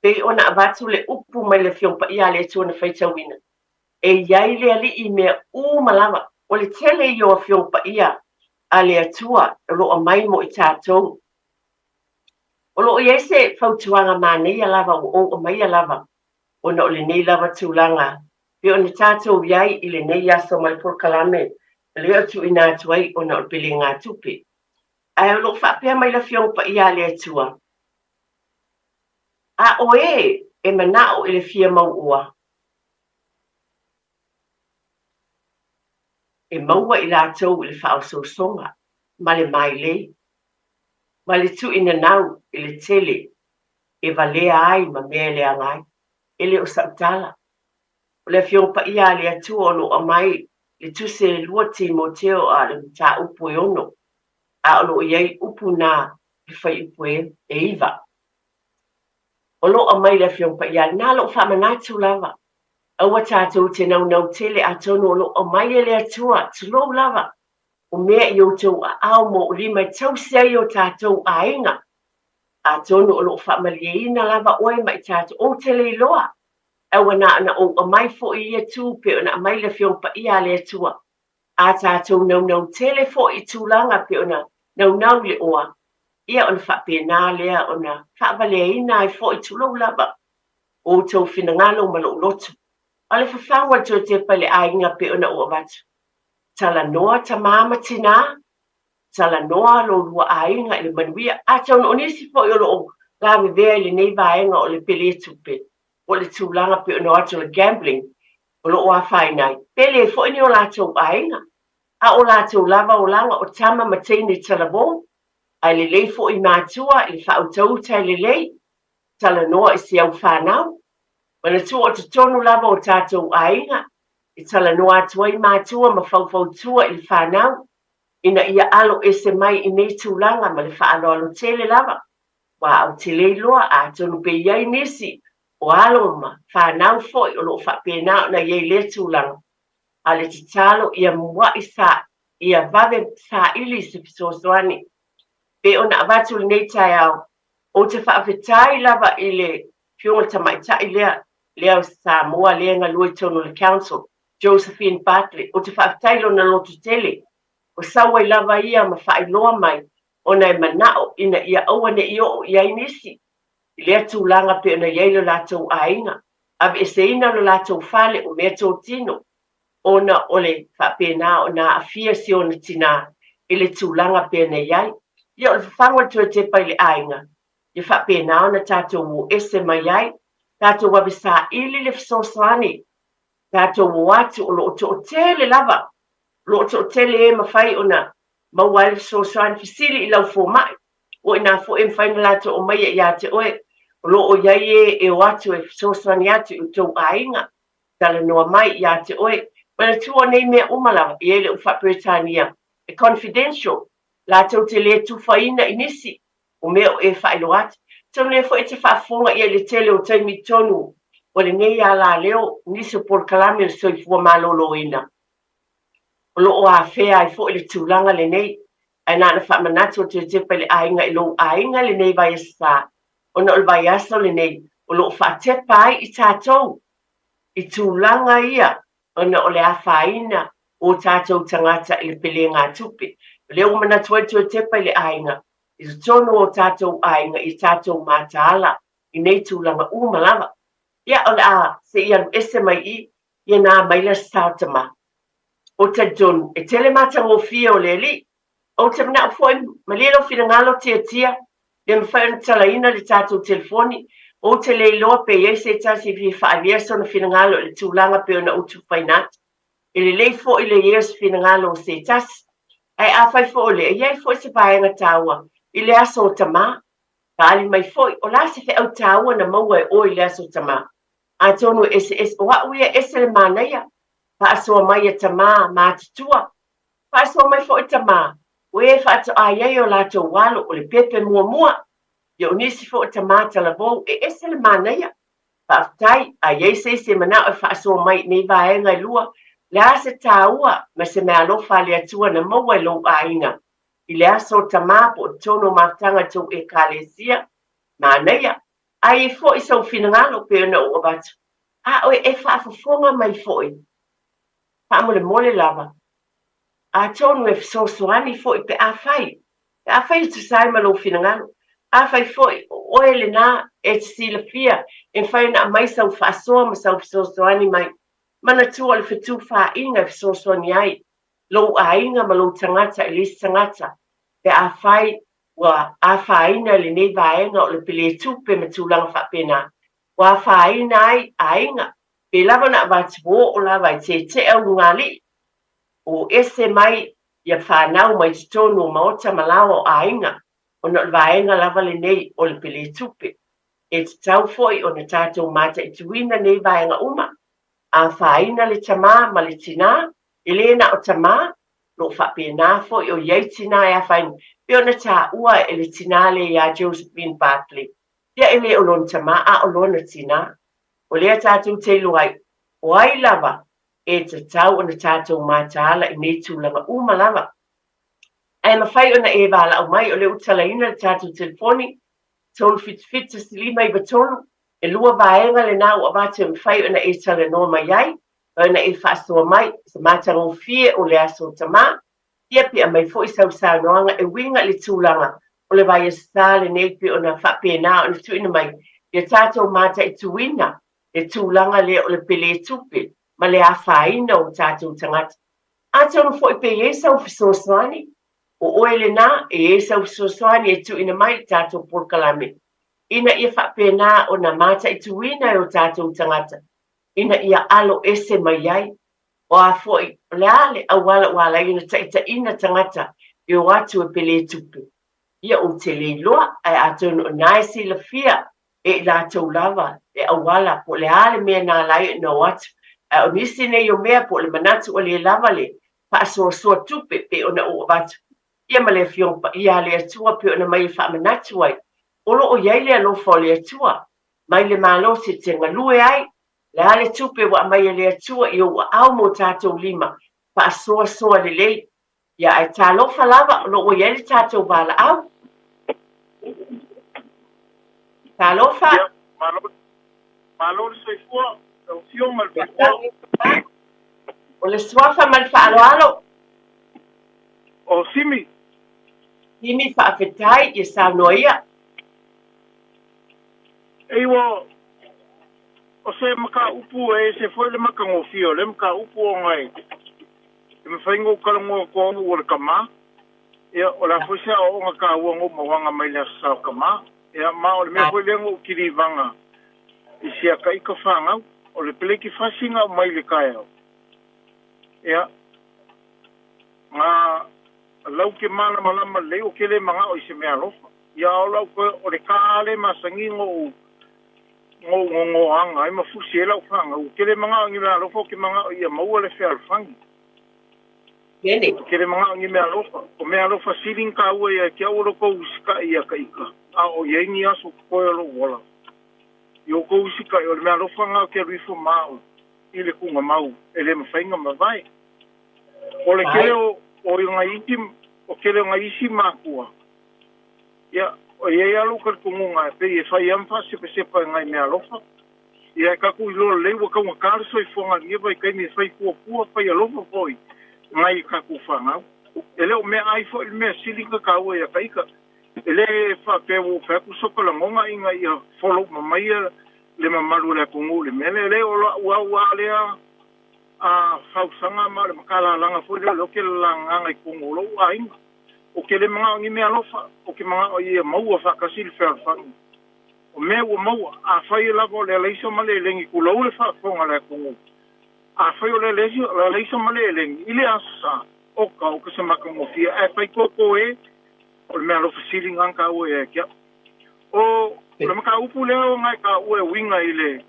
Pei ona avatu le upu mai le Afioga Paia a le Atua na faitauina, e i ai le Alii i mea uma lava. O le tele ia o Afioga Paia a le Atua o lo o aumai mo i tatou. O lo o i ai se fautuaga manaia lava ua ou aumaia lava ona o lenei lava tulaga pei ona tatou i ai i lenei aso ma le polokalame lea o tuuina atu ai ona o le pelegatupe. Ae o lo o faapea mai le Afioga Paia a le Atua, A o e e manao i le fia mauoa, e maua i latou i le faaosoosoga ma le mailei, ma le tuuinanau i le tele e valea ai ma mea e leaga ai. E le o sau tala. O le Afioga Paia a le Atua o lo o aumai le Tusi e 2 Timoteo a o le mataupu e 6, a o lo o i ai upu na i le fuaiupu e 9. O lo o aumai le Afioga Paia, na lou faamanatu lava, aua tatou te naunau tele atonu o lo o aumai e le Atua, tulou lava, o mea i outou aao ma ou lima e tausi ai o tatou aiga. Atonu o lo o faamalieina lava oe ma i tatou, ou te le iloa, ae ua na ona ou aumai foi ia tu pei ona aumai le Afioga Paia a le Atua. A tatou naunau tele foi i tulaga pei ona naunau i le oa, ia ona faapena lea ona faavaleaina ai foi, tulou lava, o outou finagalo ma lou loto. A o le fafagu a le Toetepa i le aiga pei ona ou avatu, Talanoa tama ma tinā, talanoa lo lua aiga i le manuia. Atonu o nisi foi o lo o lavevea i lenei vaega o le pele tupe, po o le tulaga pei ona o atu o le gambling o lo o afaina ai, pele ai foi ni o latou aiga. A o latou lava olaga o tama ma teine talavou, ae lelei foi i matua i le faautauta e lelei, talanoa i si au fanau. Manatua o totonu lava o tatou aiga, e talanoa atu ai matua ma faufautua i le fanau ina ia alo ese mai i nei tulaga ma le faaaloalo tele lava. Aua ou te le iloa, atonu pe i ai nisi o alo ma fanau foi o lo o faapena ona i ai i lea tulaga. A o le tatalo ia mua'i sa, ia vave saili se fesoasoani. Pei ona avatu lenei taeao, ou te faafetai lava i le Afioga i le Tamaitai lea lea o Samoa lea e galue i totonu o le Council, Josephine Bartlett. Ou te faafetai i lona loto tele, ua sau ai lava ia ma faailoa mai ona e manao ina ia aua ne i oo i ai nisi i lea tulaga pei ona i ai lo latou aiga, aveeseina lo latou fale o meatotino ona o le faapena ona aafia si ona tinā i le tulaga pei ona i ai. Ia o le fafagu o le toe tepa i le aiga, ia faapena ona tatou o ese mai ai, tatou ave saili le fesoasoani, tatou o atu o lo o toatele lava, o lo o toatele e mafai ona maua ai le fesoasoani, fesili i lau fomai, o i ina foi e mafai ona latou aumaia ia te oe, o lo o i ai e e o atu e fesoasoani atu i outou aiga, talanoa mai ia te oe, Manatua nei mea uma lava, e i ai le upu faa-Peretania, e confidential, latou te le tufaina i nisi o mea o e faailoa atu. Atonu lea foi e te faafofoga i ai i le tele o taimi i totonu o lenei alaleo, nisi o polokalame o le soifua maloloina, o lo o afea ai foi le tulaga lenei. Ae na ona faamanatu atu e Tepa i le aiga i lou aiga lenei vaiaso sa, ona o le vaiaso lenei o lo o faatepa ai i tatou i tulaga ia ona o le afaina o tatou tagata i le pelegatupe. O lea ua manatu ai le toe tepa i le aiga, i totonu o tatou aiga, i tatou mataala i nei tulaga uma lava. Ia, o le a se i alu ese mai i i, ia na maila se sao tama. Ou te talitonu, e tele matagofie o le Alii. Ou te manao foi, malie lou finagalo Tiatia, le mafai ona talaina le tatou telefoni. Ou te le iloa pe i ai se tasi e fia faaalia sona finagalo i le tulaga pei ona ou tufaina atu. E lelei foi le i ai o se finagalo o se tasi. Ae afai foi o lea, e i ai foi se vaega taua i le aso o Tamā. Faaali mai foi, o le a se feau taua na maua e oe i le aso o Tamā? Atonu e eseese, o au ia e ese le manaia, faasoa mai e Tamā matutua, faasoa mai foi Tamā, o e faatoa i ai o latou alo, o le pepe muamua, ia o nisi foi o Tamā talavou, e ese le manaia. Faafetai, a i ai se isi e manao e faasoa mai i nei vaega e lua, le a se taua ma se meaalofa a le Atua na maua e lou aiga i le aso o Tamā po o totonu o mafutaga i tou Ekalesia? Manaia. A i ai foi sou finagalo pei ona ou avatu, a oe e faafofoga mai foi, faamolemole lava, atonu e fesoasoani foi pe afai, pe afai e tusa ai ma lou finagalo. Afai foi o oe lena e te silafia e mafai ona aumai sau faasoa ma sau fesoasoani mai, manatua o le fetufaaiga e fesoasoani ai lou aiga ma lou tagata i le isi tagata, pe afai ua afaina i lenei vaega o le peletupe ma tulaga faapena, ua afaina ai aiga, pe lava ona avatu ua oo lava e tetea ulugalii, o ese mai ia fanau mai totonu o maota ma laoa o aiga, ona o le vaega lava lenei o le peletupe. E tatau foi ona tatou mataituina nei vaega uma, afaina le tamā ma le tinā, e le na o tamā, lo o faapena foi o i ai tinā e afaina, pei ona taua e le tinā lea iā Josephine Bartley, ia e le o lona tamā a o lona tinā. O lea tatou te iloa ai, o ai lava e tatau ona tatou mataala i nei tulaga uma lava. Ae mafai ona e valaau mai, o lea ua talaina le tatou telefoni, 377 1593, e lua vaega lena ua avatu e mafai ona e talanoa mai ai, mafai ona e faasoa mai se matagofie o le aso tamā, ia pe aumai foi sau saunoaga e uiga i le tulaga o le vaiaso lenei pei ona faapena ona tuuina mai ia tatou mataituina le tulaga lea o le peletupe ma le afaina o tatou tagata. Atonu foi pe i ai sau fesoasoani, o oe lena e i ai sau fesoasoani e tuuina mai i le tatou polokalame ina ia faapena ona mataituina e o tatou tagata ina ia alo ese mai ai. O a foi, o le a le auala ua ala ai ona taitaiina tagata e o atu e peletupe? Ia ou te le iloa, ae atonu o na e silafia e i latou lava le auala po o le a le mea na ala ai ona o atu. Ae o nisi nei o mea po o le manatu ua le lava le faasoasoa tupe pei ona ou avatu ia ma le Afioga Paia a le Atua pei ona mai e faamanatu ai, o lo o i ai le alofa o le Atua mai le malosi e te galue ai, le a le tupe ua aumai e le Atua i ou aao mo tatou lima, faasoasoa lelei. Ia, ae talofa lava, o lo o ua i ai le tatou valaau. Talofa. Ia, malo, malo le soifua, lau Afioga i le Faletua. O le suafa ma le faaaloalo. O Simi. Simi, faafetai, ia saunoa ia. Ei ua, o se mataupu e ese foi le matagofie o lea mataupu ona e e mafai ona ou talanoa atu au o le tamā. Ia, o le a foi se aoaoga taua na ou mauaga mai le Aso Sa o Tamā. Ia, ma o le mea foi lea na ou kilivaga i si ata ita fanau, o le pelekifasi na aumai i le taeao, ia, na lau ke malamalama lelei ou te le manao i se meaalofa. Ia, a o lau toe, o le ta lava lea masani na ou, na ou gogoaga ai ma fusi ai lau fanau. Ou te le manao i ni meaalofa, ou te manao ia maua le fealofani. Ou te le manao i ni meaalofa. O meaalofa sili na taua ia te au o lo tou usitai ia ka ika, a o i ai ni aso totoe o lou ola. I o tou usitai, o le meaalofa na ou te alu ifo ma au i le tugamau e le mafai ona mavae. O le tele o o o tele o nai isi matua, ia, e i ai lava lou talitonuga e pei e fai lava ma faasepasepa i nai meaalofa. Ia, e tatou iloa lelei ua taugata le soifuaga i lenei vaitaimi e fai fuafua, fai alofa foi i nai a tatou fanau. E le o meaai foi le mea sili ona taua ia ta ita. E le faapea ua ou fai atu soka lagona ina ia follow uma mai le mamalu o le atunuu i le mea lea. E le o la'u au lava lea a fausaga ma o le matalalaga foi lea o lea ou te lalagaga i totonu o lou aiga. Ou te le manao i ni mea alofa, ou te manao ia maua faatasi le fealofani. O mea ua maua, afai lava o le alaisa ma le elegi, tulou le faafofoga a le atunuu, afai o le alaisa ma le elegi i le Aso Sa, oka, oka se matagofie, ae fai toto e, o le mea alofa sili lena na taua ia te au. O le mataupu lea ona e taua e uiga i le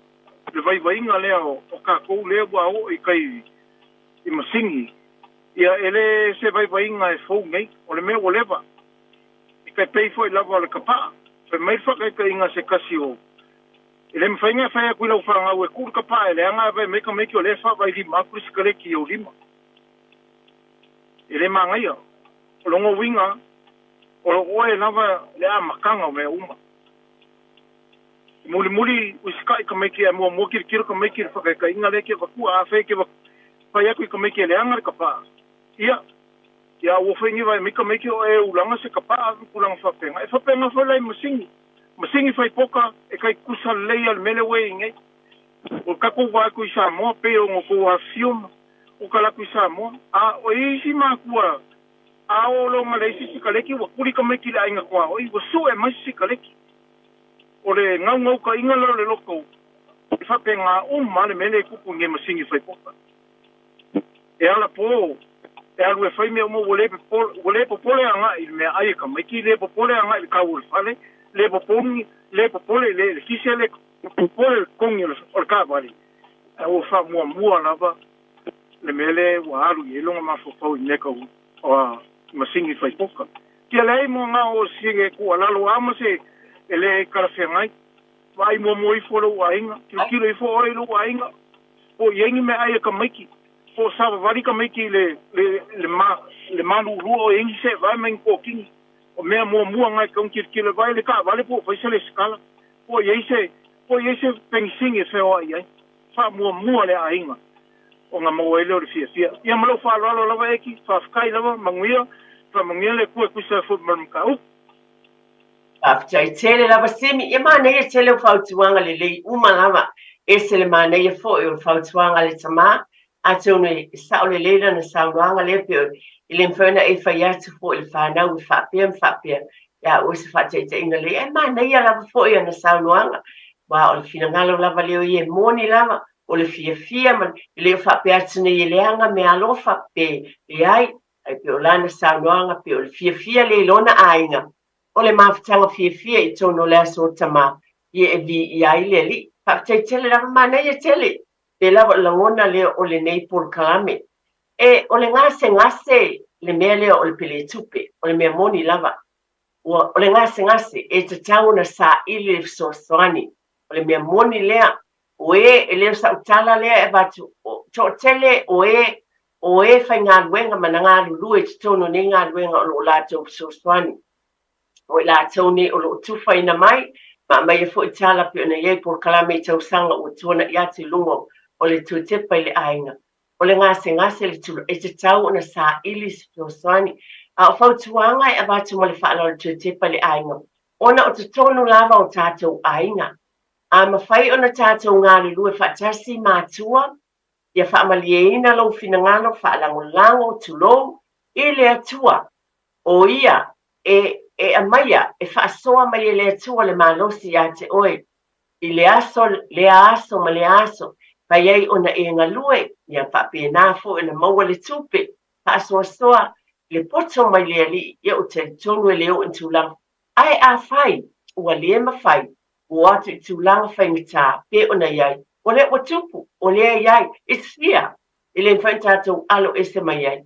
vaivaiga lea o tatou lea ua oo i tai i masini, ia e le se vaivaiga e fou nei, o le mea ua leva. E tai pei foi lava o le kapaa. Fai mai le faataitaiga a se tasi o, E le mafai ona e fai atu i lau fanau e tuu le kapaa e leaga ae vaai mai tamaiti o lea e faavailima atu le sikaleti i ou lima. E le manaia. O lona uiga, o lo oe lava le amataga o mea uma. E mulimuli usitai tamaiti ae muamua tilotilo tamaiti i le faataitaiga lea e te avatua. Afai e te fai atu i tamaiti e leaga le kapaa, ia, ia aua foi ne i vaai mai tamaiti o e ulaga se kapaa ma tulaga faapena. E faapena foi la i masini. Masini fai poka e tai tutusa lelei lava i le mea lea ua i ai nei. O le tatou va atu i Samoa pei ona outou afifio ma uka atu i Samoa, a o isi matua a oo loa ma le isi sikaleki ua tuli tamaiti i le aiga tuaoi ua sue mai se sikaleki. O le gaugaukaiga lea o le loto e faapena uma lava le mea lea e tupu i nei masini fai poka. E ala po, e alu e fai mea uma ua le ua le popole agai i le meaai a tamaiti, le popole agai i le kau o le fale, le popole, le popole i le elekise, le popole i le totogi o le taavale, ae ua faamuamua lava le mea lea ua alu i ai lona mafaufau i mea tau masini fai poka. Ia leai mo na o se tuualalo a ma se e le talafeagai. Vaai muamua ifo lou aiga, tilotilo ifo oe i lou aiga, po o i ai ni meaai a tamaiti, po o savavali tamaiti i le, le, le, ma, le malulua o i ai ni seevae ma ni pokini. O mea muamua na e tatau ona tilotilo, vaai le taavale po o fai se lesitala, po o i ai se, po o i ai se penisini e feoai ai. Faamuamua le aiga ona maua ai lea o le fiafia. Ia ma lou faaaloalo lava Eki, faafetai lava, manuia, faamanuia le Atua e tusa ai foi ma le mataupu. Faafetai tele lava Simi, ia manaia tele o fautuaga lelei uma lava, ese le manaia foi o le fautuaga a le tama, atonu e sao lelei lana saunoaga lea pe e le mafai ona e fai atu foi i le fanau e faapea ma faapea, ia ua se faataitaiga lelei, ae manaia lava foi ana saunoaga, aua o le finagalo lava lea o ia e moni lava, o le fiafia ma e le o faapea atu nei e leaga meaalofa pe leai, ae pei o lana saunoaga pei o le fiafia lea i lona aiga, o le mafutaga fiafia i totonu o le aso o tama, ia e viia ai le Alii. Faafetai tele lava, manaia tele, pei lava o le lagona lea o lenei polokalame. E, o le gasegase le mea lea o le peletupe, o le mea moni lava. Ua, o le gasegase, e tatau ona saili le fesoasoani. O le mea moni lea, o e, e le o sau tala lea e avatu, o, toatele o e, o e faigaluega ma na galulue i totonu o nei galuega o lo o latou fesoasoani. O i latou nei o lo o tufaina mai, ma aumaia foi tala pei ona i ai polokalame i tausaga ua tuana'i atu i luga o le tuatepa i le aiga. O le gasegase le tulaga e tatau ona saili se fesoasoani. A o fautuaga e avatu ma le faaaloalo tuatepa i le aiga, ona o totonu lava o tatou aiga. A mafai ona tatou galulue faatasi matua, ia faamalieina lou finagalo faalagolago, tulou, i le Atua, o Ia e e aumaia, e faasoa mai e le Atua le malosi ia te oe, i le aso, lea aso ma lea aso, fai ai ona e galue, ia faapena foi ona maua le tupe, faasoasoa le poto mai le Alii, ia ou talitonu e le oo i ni tulaga. Ae afai ua le mafai, Ua o atu i tulaga faigata pei ona i ai, o lea ua tupu, o lea e i ai, it's here, e le mafai ona tatou alo ese mai ai.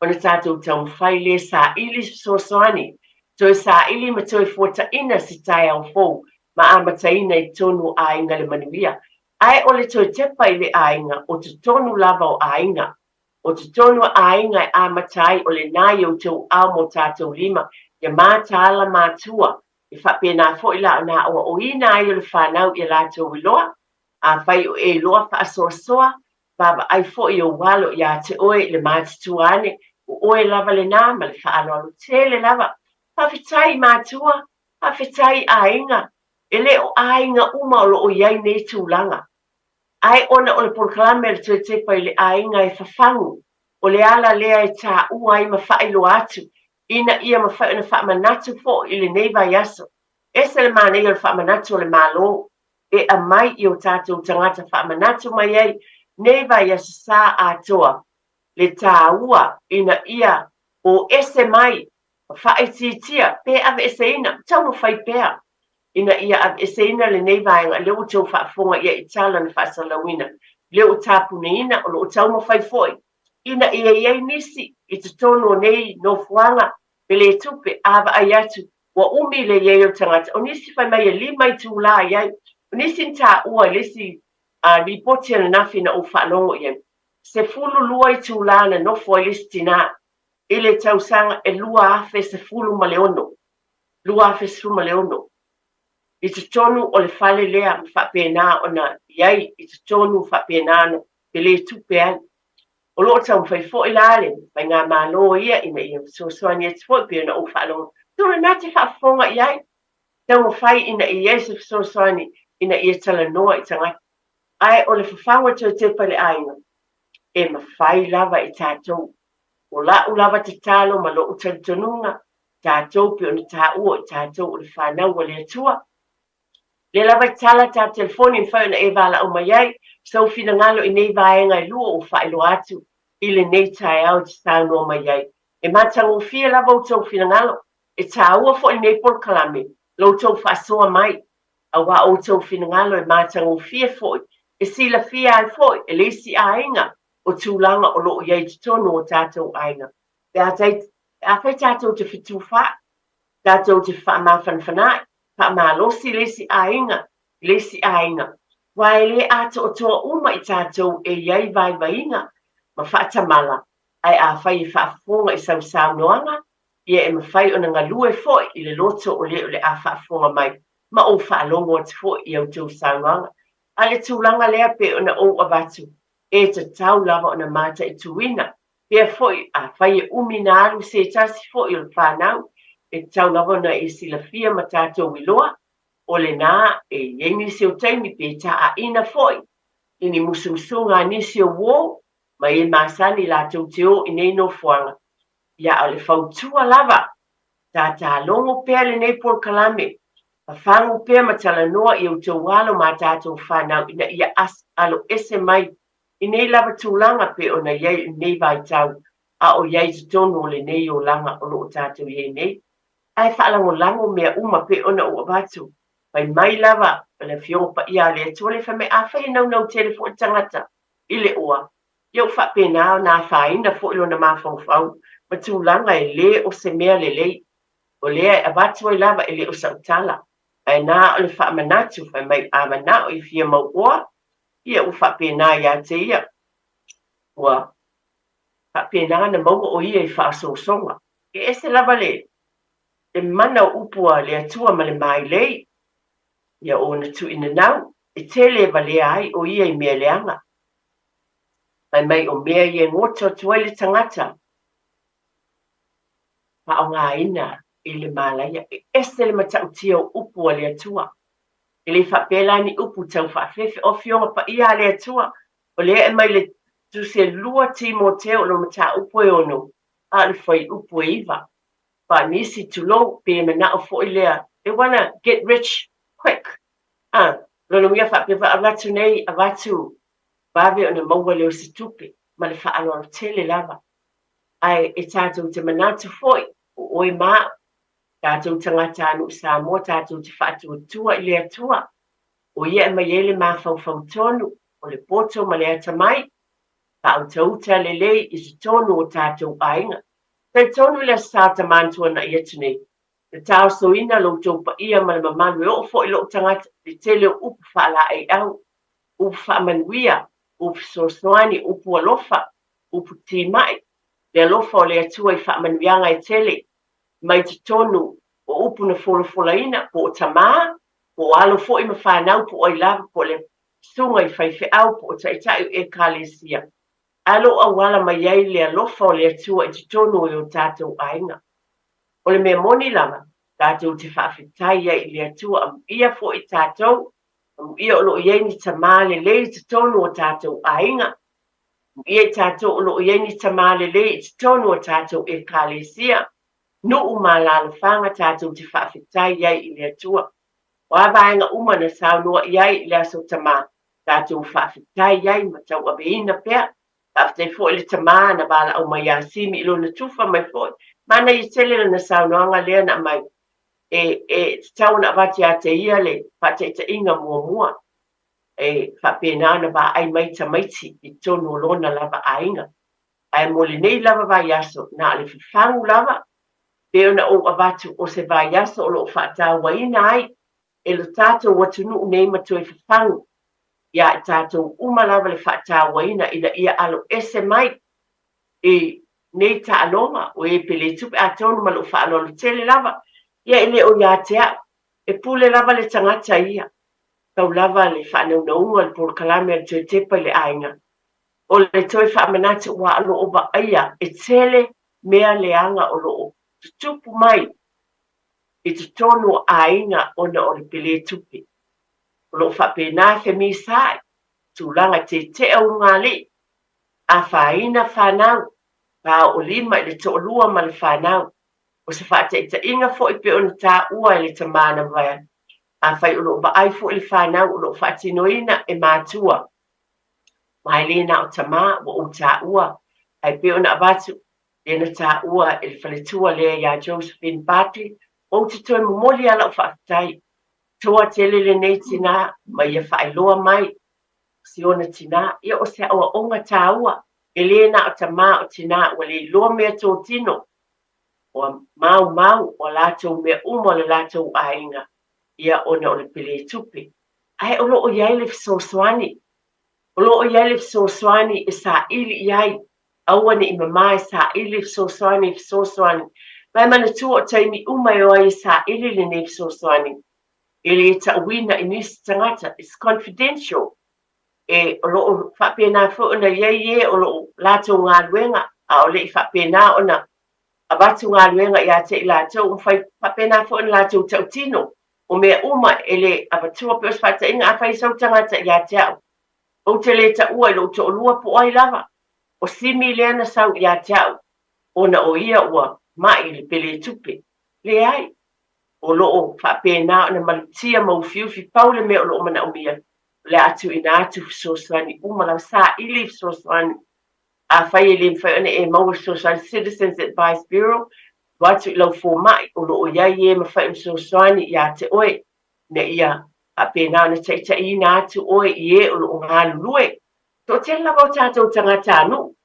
Ona tatou taumafai lea e saili se fesoasoani, toe saili ma toe fuataina se taeao fou ma amataina i totonu o aiga le manuia. Ae o le toe tepa i le aiga, o totonu lava o aiga. O totonu o aiga e amata ai, o lena i outou ao ma o tatou lima, ia mataala matua, E faapena foi la ona aoaoina ai o le fanau i a latou iloa. Afai o e iloa faasoasoa, vaavaai foi i ou alo ia te oe i le matutua ane, o oe lava lena ma le faaaloalo tele lava. Faafetai i matua, faafetai i aiga, e le o aiga uma o lo o i ai nei tulaga. Ae ona o le polokalame a le Toe Tepa i le Aiga e fafagu, o le ala lea e taua ai ma faailoa atu ina ia mafai ona faamanatu foi i lenei vaiaso. Ese le manaia o le faamanatu o le Malo e aumai i o tatou tagata faamanatu mai ai nei vaiaso sa atoa le taua ina ia o ese mai ma faaitiitia pe aveeseina, taumafai pea ina ia aveeseina lenei vaega lea ua outou faafofoga i ai i tala na faasalauina, lea ua tapuneina, o lo o taumafai foi ina ia i ai nisi i totonu o nei nofoaga peletupe a vaai atu ua umi le i ai o le tagata. O nisi fai mai e lima itulā i ai. O nisi na taua i le isi lipoti ananafi na ou faalogo i ai, 12 itulā na nofo ai le isi tinā i le tausaga e 2016, 2016, i totonu o le fale lea ma faapena ona i ai i totonu faapena ona peletupe ai. O lo o taumafai foi la le Faigamalo ia ina ia fesoasoani atu foi pei ona ou faalogo atu lena te faafofoga i ai, taumafai ina ia i ai se fesoasoani ina ia talanoa i tagata. Ae o le fafagu e toe tepa i le aiga, e mafai lava e tatou. O la'u lava tatalo ma lo'u talitonuga, tatou pei ona taua o tatou o le fanau a le Atua, Lea lava e tala ta telefoni e mafai ona e valaau mai ai sou finagalo i nei vaega e lua ua faailoa atu i lenei taeao e te saunoa mai ai. E matagofie lava outou finagalo, e taua foi lenei polokalame lo outou faasoa mai, aua o outou finagalo e matagofie foi, e silafia ai foi e le isi aiga o tulaga o lo o i ai i totonu o tatou aiga. Pe afai tatou te fetufaai, tatou te faamafanafanaai, faamalosi le isi aiga i le isi aiga, aua e le atoatoa uma i tatou e i ai vaivaiga ma faatamala, ae afai e faafofoga i sau saunoaga, ia e mafai ona galue foi i le loto o le o le a faafofoga mai, ma ou faalogo atu foi i a outou saunoaga. A o le tulaga lea pei ona ou avatu, e tatau lava ona mataituina Pea foi, afai e umi na alu se tasi foi o le fanau, e tatau lava ona e silafia ma tatou iloa, o lena e i ai nisi o taimi pe taaina foi i ni musumusuga a nisi o uo ma e masani latou te o i nei nofoaga. Ia, a o le fautua lava, tatalogo pea lenei polokalame, fafagu pea ma talanoa i outou alo ma a tatou fanau ina ia alo ese mai i nei lava tulaga pei ona i ai i lenei vaitau a o i ai i totonu o lenei olaga o lo o tatou i ai nei. Ae faalagolago mea uma pei ona ou avatu. Fai mai lava le Afioga Paia a le Atua lea fai mai, afai e naunau tele foi le tagata i le oa, ia ua faapena ona afaina foi lona mafaufau ma tulaga e le o se mea lelei. O lea e avatu ai lava e le o sau tala, ae na o le faamanatu, fai mai, a manao e fia mau oa, Ia ua faapena ia te ia, ua faapena ona maua o ia i faaosoosoga. E ese lava le mana o upu a le Atua ma le mailei, ia ona tuuinanau, e tele e valea ai o ia i mea leaga. Fai mai o mea ia e goto atu ai le tagata, faaaogaina i le malaia. E ese le matautia o upu a le Atua. E le faapea la ni upu tau faafefe, o Afioga Paia a le Atua, o lea e aumai le Tusi e lua Timoteo o lona mataupu e ono, a o le fuaiupu e iva. Ba nisi, tulou, pe manao foi lea, they wanna get rich quick. A, lona uiga faapea foi, avatu nei, avatu, vave ona maua lea o se tupe, ma le faaaloalo tele lava. Ae e tatou te manatu foi, o oe ma au, Tatou tagatanuu Samoa tatou te faatuatua i le Atua, o Ia e aumai ai le mafaufau tonu, o le poto ma le atamai, faautauta lelei i totonu o tatou aiga. Talitonu i le Aso Sa Tama na tuanai atu nei, na taosoina lo outou paia ma le mamalu e oo foi i lou tagata i le tele o upu faalaeiau, upu faamanuia, upu fesoasoani, upu alofa, upu timai, le alofa o le Atua i faamanuiaga e tele mai totonu o upu na folafolaina, po o tama, po o alo foi ma fanau, po o ai lava, po o le susuga i faifeau, po o taitai o Ekalesia. Ae o lo o auala mai ai le alofa o le Atua i totonu o o tatou aiga. O le mea moni lava, tatou te faafetai ai i le Atua, amuia foi tatou, amuia o lo o i ai ni tama lelei i totonu o tatou aiga, amuia i tatou o lo o i ai ni tama lelei i totonu o tatou Ekalesia, nuu ma alaalafaga, tatou te faafetai ai i le Atua. O a vaega uma na saunoa i ai i le Aso Tama, tatou faafetai ai ma tauaveina pea. Faafetai foi i le tama na valaau mai ia Simi i lona tufa mai foi. Manaia tele lana saunoaga lea na aumai, e tatau ona avatu ia te ia le faataitaiga muamua e faapena ona vaai mai tamaiti i totonu o lona lava aiga. Ae mo lenei lava vaiaso, na o le fafagu lava, pei ona ou avatu o se vaiaso o lo o faatauaina ai e lo tatou atunuu nei ma toe fafagu iā i tatou uma lava le faatauaina ina ia alo ese mai i nei taaloga o e pele tupe. Atonu ma lou faaaloalo tele lava, ia e le o ia te au, e pule lava le tagata ia, tau lava le faanaunauga o le polokalame a le toe tepa i le aiga. O le toe faamanatu ua o lo o vaaia e tele mea leaga o lo o tutupu mai i totonu o aiga ona o le pele tupe. O lo o faapena e femisaai tulaga tetea ulugalii, afaina fanau, paoolima i le toalua ma le fanau. O se faataitaiga foi pei ona taua e le tama na mavae atu, afai o lo o vaai foi le fanau o lo o faatinoina e matua, ma e le na o tama ua ou taua, ae pei ona avatu lea na taua e le faletua lea iā Josephine Bartley, ou te toe momoli lava lau faafetai. Toa tele lenei tinā ma ia faailoa mai si ona tinā, ia o se aoaoga taua, e le na o tama o tinā ua le iloa mea totino, ua maumau o latou mea uma o le latou aiga, ia ona o le pele tupe. Ae o lo o i ai le fesoasoani, o lo o i ai le fesoasoani e saili i ai, aua ne i mamā e saili le fesoasoani, fesoasoani. Ma e manatua o taimi uma e o ai e saili lenei fesoasoani, e le tauina i nisi tagata, it's confidential. E o lo o faapena foi ona i ai e o lo o latou galuega, a o le i faapena ona avatu galuega ia te i latou, ua faapena foi ona latou tautino o mea uma e le avatua. Pei o se faataitaiga, afai e sau tagata ia te au, ou te le taua i lou toalua po o ai lava, o Simi lea na sau ia te au ona o ia ua mai i le pele tupe. Leai, o lo o faapena ona malutia ma ufiufi pau le mea o lo o manaomia, o le a tuuina atu fesoasoani uma lava, saili fesoasoani. Afai e le mafai ona e maua fesoasoani, Citizens Advice Bureau, alu atu i lau fomai, o lo o i ai e mafai ona fesoasoani ia te oe, ina ia faapena ona taitaiina atu oe i e o lo o galulue. Toatele lava o tatou tagatanuu,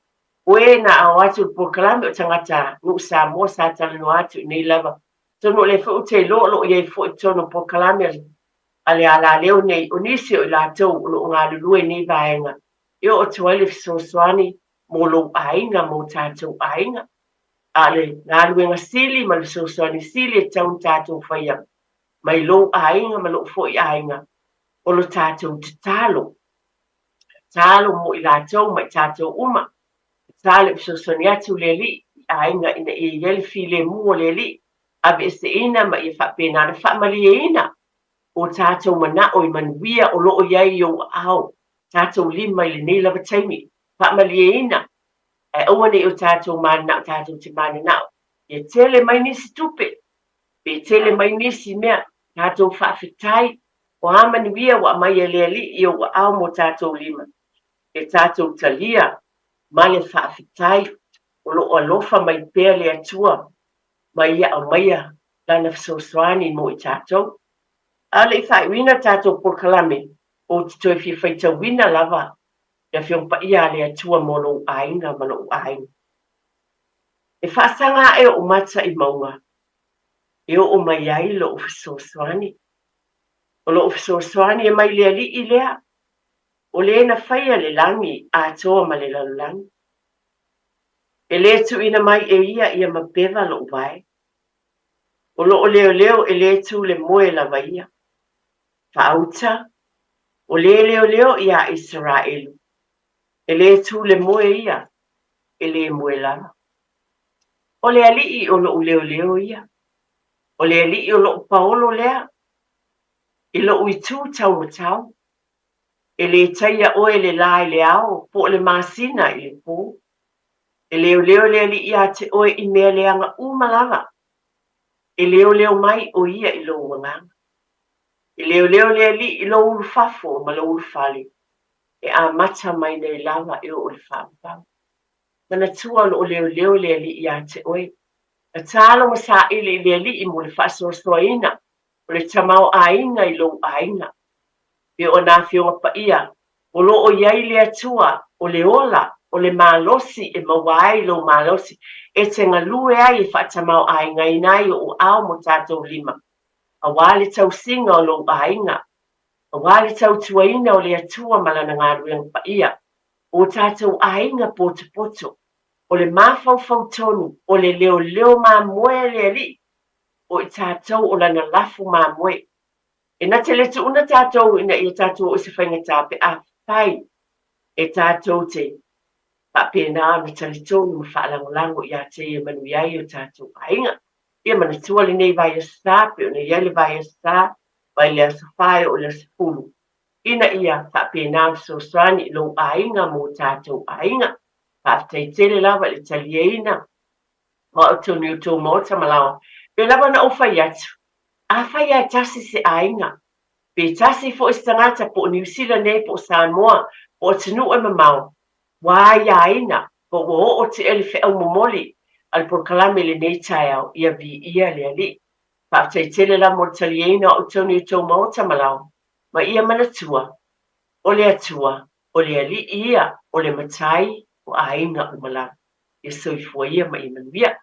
o e na ao atu i le polokalame o tagatanuu Samoa sa talanoa atu i nei lava. Atonu o lea foi ou te iloa o lo o i ai foi i totonu o polokalame a le alaleo nei, o nisi o i latou o lo o galulue i nei vaega e oo atu ai le fesoasoani mo lou aiga, mo tatou aiga. A o le galuega sili ma le fesoasoani sili e tatau ona tatou faia mai lou aiga ma lou foi aiga, o lo tatou tatalo. Tatalo mo i latou ma i tatou uma. Tatalo e fesoasoani atu le Alii i aiga ina ia i ai le filemu o le Alii, aveeseina ma ia faapena ona faamalieina o tatou manao i manuia o lo o i ai i ou aao, tatou lima i lenei lava taimi. Faamalieina, ae aua ne i o tatou mananao tatou te mananao ia tele mai nisi tupe, pe tele mai nisi mea, tatou faafetai, o a manuia ua aumai e le Alii i ou aao mo tatou lima, e tatou talia ma le faafetai o lo o alofa mai pea le Atua ma ia aumaia Lana fesoasoani mo i tatou. A o le i faaiuina le tatou polokalame, ou te toe fia faitauina lava le Afioga Paia a le Atua mo lou aiga ma lou aiga. E faasaga ae ou mata i mauga e oo mai ai lou fesoasoani. O lou fesoasoani e mai le Alii lea, o le na faia le lagi atoa ma le lalolagi. E le tuuina mai e ia ia mapeva lou vae. O loo leoleo e le tu le moe lava ia. Faauta, o le leoleo iā Isaraelu. E le tu le moe ia, e le moe lava. O le Alii o lou leoleo ia. O le Alii o lou paolo lea. I lou itu taumatau. E le taia oe le la i le ao po o le masina i le po. E leoleo le Alii iā te oe i mea leaga uma lava. E leoleo mai o ia i lou agaga. E leoleo le Alii i lou ulufafo ma lou ulufale, e amata mai nei lava e oo i le faavavau. Manatua o lo o leoleo le Alii iā te oe. Tatalo ma saili i le Alii mo le faasoasoaina o le tamaoaiga i lou aiga. Pe o ana Afioga Paia, o lo o i ai le Atua, o le ola, o le malosi e maua ai lou malosi e te galue ai e faatamaoaigaina ai ou ao mo tatou lima, aua le tausiga o lou aiga, aua le tautuaina o le Atua ma Lana galuega paia, o tatou aiga potopoto, o le mafaufau tonu, o le leoleo mamoe a le Alii, o i tatou o Lana lafo mamoe. E na te le tuuna tatou ina ia tatou oo i se faigata pe afai e tatou te faapena ona talitonu ma faalagolago ia te ia e manuia ai o tatou aiga. Ia manatua lenei vaiaso sa pei ona i ai le vaiaso sa mai le aso 4 e oo i le aso 10 ina ia faapena ona fesoasoani i lou aiga mo tatou aiga. Faafetai tele lava i le taliaina o au tonu i o tou maota ma laoa. Pei lava ona ou fai atu, afai lava e tasi se aiga, pe tasi foi se tagata po o Niu Sila nei po o Samoa po o atunuu e mamao, ua aiaina po ua oo tea le feau momoli a le polokalame i lenei taeao, ia viia le Alii. Faafetai tele lava mo le taliaina o au tonu i o tou maota ma laoa, ma ia manatua, o le Atua, o le Alii ia, o le Matai o aiga uma lava. Ia soifua ia ma ia manuia.